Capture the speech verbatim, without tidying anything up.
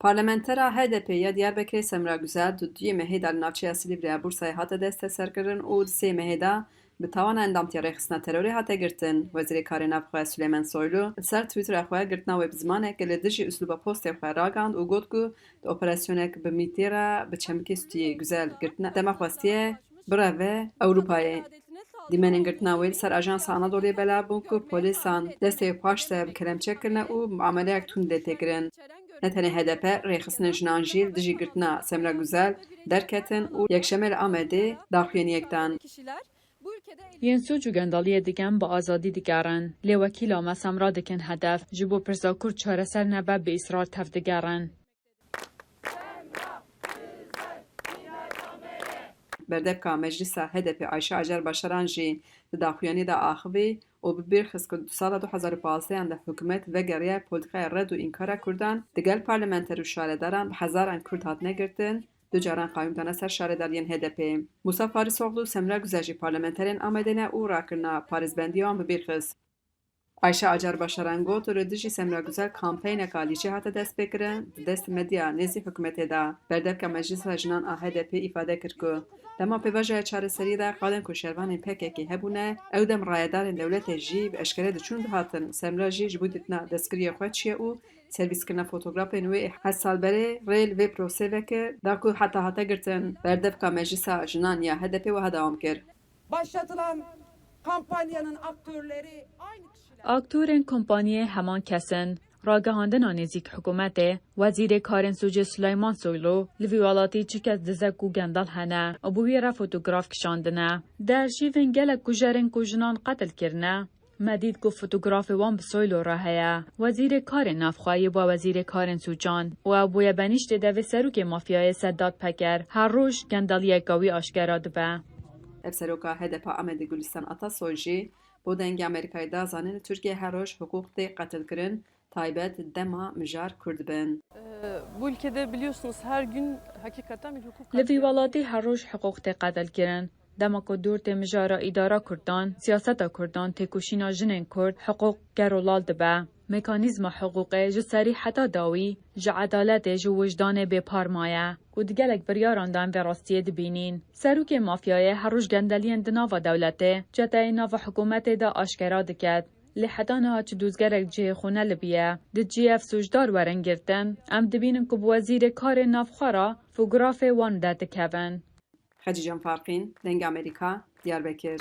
Parlamentera H D P ya Diyarbekirê Semra Güzel di duyê mehê de li navçeya Silîvrê ya Bursayê hate desteserkirin û di sê mehê de bi tawana endamtiya rêxistina terorê hate girtin. Wezîrê Karê Navxwe Süleyman Soylu li ser Twitterê xwe girtina wê bi zimanekî li dijî uslûba postê xwe ragihand û got ku di operasyonek bi mîtê re bi çemikê stûyê Güzel girtina dema xwestiye bireve Ewropayê. Dîmenên girtina wê li ser Ajansa Anadolu'yê belav bûn ku polîsan destê wê paşde bi kelemçe kirine û muameleyek tund lê tê kirin. Ne tenê H D P, rêxistinên jinan jî li dijî girtina Semra Güzel derketin û yekşemê li Amedê daxuyaniyek dan. Yên sûc û gendaliyê dikin bi azadî digerin. Lê wekîla me Semra dikin hedef. Ji bo pirsa Kurd çareser nebe bi îsrar tevdigerin. Berdevka Meclisa H D P Ayşe Acar Başaran jî di daxuyaniyê de axivî û bi bîr xist ku di sala du hezar û pazdeh de hikûmet vegeriya polîtîkaya red û înkara Kurdan digel parlamenter û şaredaran bi hezaran Kurd hatine girtin, du caran qayûm dane ser şaredariyên H D P. Musa Farisoglu û Semra Güzel jî parlamenterên Amedê ne û rakirina parêzbendiya wan bi bîr xist. Ayşe Acar Başaran got, li dijî Semra Güzel kampeyneka lîçê hate destpêkirin, di dest medya nêzî hikûmetê de. Berdevka Meclisa Jinan a H D P îfade kir ku dema pêvajoya çareseriyê de qadên ku şervanên P K K hebûne, ew dem rayedarên dewletê jî bi eşkere diçûn dihatin. Semra jî ji bo dîtina destgiriyê xwe çûye û servîskirina fotografên wê ê heft sal berê rê li vê prosê vekir, da ku heta hate girtin. Berdevka Meclisa Jinan ya H D P wiha dewam kir. Başlatılan kampanyanın aktörleri aynı kişiler. Aktorên kompaniyê heman kes in. Ragihandina nêzîk hikûmetê, Wezîrê Karên Sûcê Suleyman Soylu li vî welatî çi kes dizek û gendal hene û bi wî re fotograf kişandine. Di arşîvên gelek kujerên ku jinan qetil kirine, me dît ku fotografê wan bi Soylu re heye. Wezîrê Karên Navxwe yê bû Wezîrê Karên Sûcan û ew bûye benîştê devê serokê mafyayê Sedat Peker. Her roj gendaliyeke wî aşkera dibe. Hevseroka H D P Amedê Gulistan Atasoy jî bo Dengê Amerîkayê da zanîn, li Tirkiyeyê her roj hiqûq tê qetilkirin, taybet dema mijar Kurd bin. Ee, bu ülkede biliyorsunuz her gün hakikaten bir hukuk Li vî katliamı welatî her roj hiqûq tê qetilkirin. Dema ku dûr tê mijara îdara Kurdan, siyaseta Kurdan, têkoşîna jinên Kurd, hiqûq ger û lal dibe. Mekanîzma hiqûqê ji serî heta dawî ji edaletê, ji wijdanê bêpar maye û di gelek biryaran de em vê rastiyê dibînîn. Serokê mafyayê her roj gendeliyên di nava dewletê, çeteyên nava hikûmetê de aşkera diket. Lê heta niha çi dozgerek cihê xwe nelibiye. Di cihê ev sûcdar werin girtin, em dibînin ku bi Wezîrê Karê Navxwe re fotografê wan derdikevin. Xecîcan Farqîn, Dengê Amerîka, Diyarbekir.